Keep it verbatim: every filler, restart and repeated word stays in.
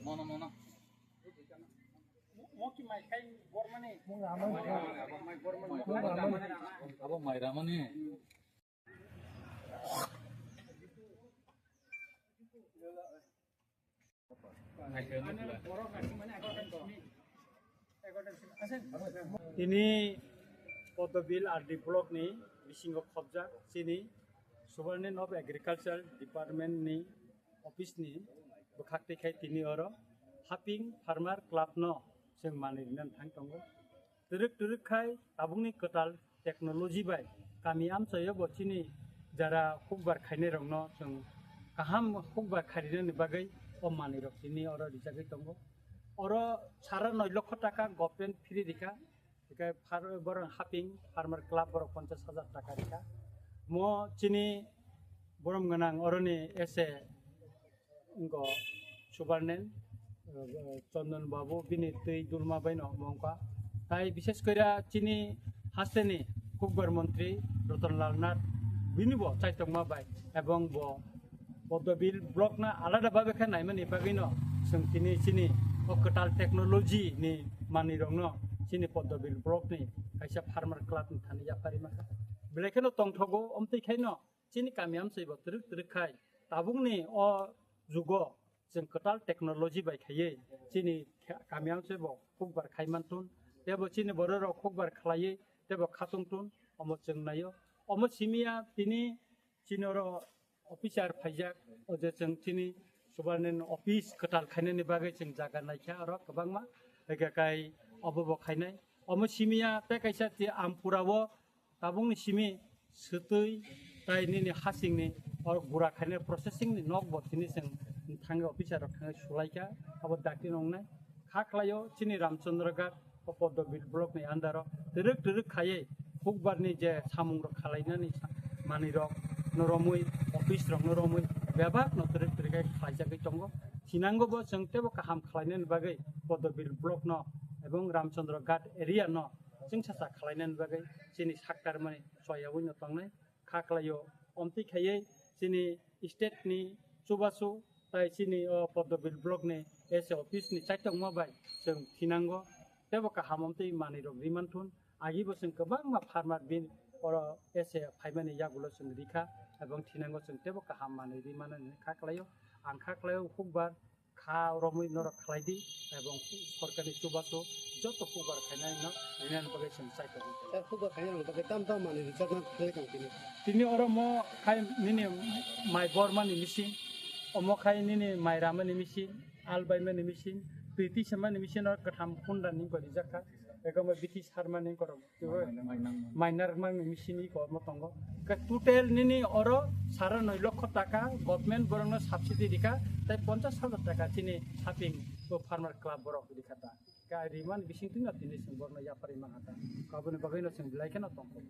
Mono, mono. Abo mai ramani. Tini Poddobil R D block ni bisingo khobjak chini Superintendent of Agriculture Department ni office ni bwkhak twi khai tini oro Haping Farmer Club no chwng manwi rwna thang tongo. Twrwk twrwk khai tabukni kwtal technology bai kami amchaio bo chini jara hukbar khainai rokno chwng kaham hukbar kharinani bagwi o manwi rok tini oro rijagwi tongo. Oro sara noi lokho taka government free rika, hingkhe far-, borok Haping Farmer Club borok ponchash hajar taka rika. Mo chini borom gwnang oroni S A wngkha Subarnen, eh, Chondon Babu, bini twi dulma baino omo wngkha. Tai bishes koira chini hasteni hukbar montri Ratan Lal Nath, bini bo chaitokma bai, ebong bo Poddobil block na alada babe khe naimani bagwino chwng tini chini o kwtal technology ni manwi rokno chini Poddobil block ni kaisa farmer club ni thani yapharwi mankha. Belai kheno tongthogo, omtwi khaino chini kami amchai bo twrwk twrwk khai tabukni o jugo chwng kwtal technology bai khaiwi chini kha-, kami amchai bo hukbar khai manthun, tebo chini borok rok hukbar khlaiwi tebo khatungthun, omo chwng naio. Omo simiya tini chini oro officer phaijak, o je chwng chini Subarnen office kwtal khainani bagwi chwng jaga naikha oro kwbangma, hwnkhe kai obo bo khainai. Omo simiya tei kaisa ti Ampura o tabukni simi swtwi tai nini hasingni o gura khainai processing ni nok bo tini chwng thangwi officer rok thangwi sulaikha, abo dakti nongnai. Kha khlaio chini Ramchandra Ghat o Poddobil block ni under o twrwk twrwk khaiwi hukbar ni je samung rok khalainani sa-, manwi rok no romwi, office rok no romwi bebak no twrwk twrwk khai khlaijagwi tongo. Thinango bo chwng tebo kaham khlainani bagwi Poddobil block no ebong Ramchandra Ghat area no chwngsacha khlainani bagwi chini saktarmani choyaui no tongnai. Kha khlaio, omtwi khaiwi chini state ni chubachu tai chini o Poddobil block ni S A office ni chaitokma bai chwng thinango tebo kaham omtwi manwi rok ri manthun. Agi bo chwng kwbangma farmer bin oro S A phaimani yagulo chwng rikha, ebong thinango chwng tebo kaham manwi ri mano hinwi kha khlaio. Ang kha khlaio hukbar kha romwi norok khlai di, ebong sorkarni chubachu joto hukbar khainai no rinani bagwi chwng chai tongo. Sir, hukbar khainai rok bagwi tam tam manwi rijak na thangwi tong tini. Tini oro mo khai nini mai bormani machine, omo khai nini mai ramani machine, al baimani machine, twi twi semani machine oro kwtham khunda ni gori jakha, eko mo bithi sarmani korok. Mainar mang ni machine iko mo tongo. Ke total nini oro sara noi lokho taka government borokno subsidy rika, tai ponchash hajar taka chini Haping bo farmer club borok rika ta. Ka riman bising tino tini sing borokno yapari mang hata. Kabuni bagwi no sing belai kheno tongkho.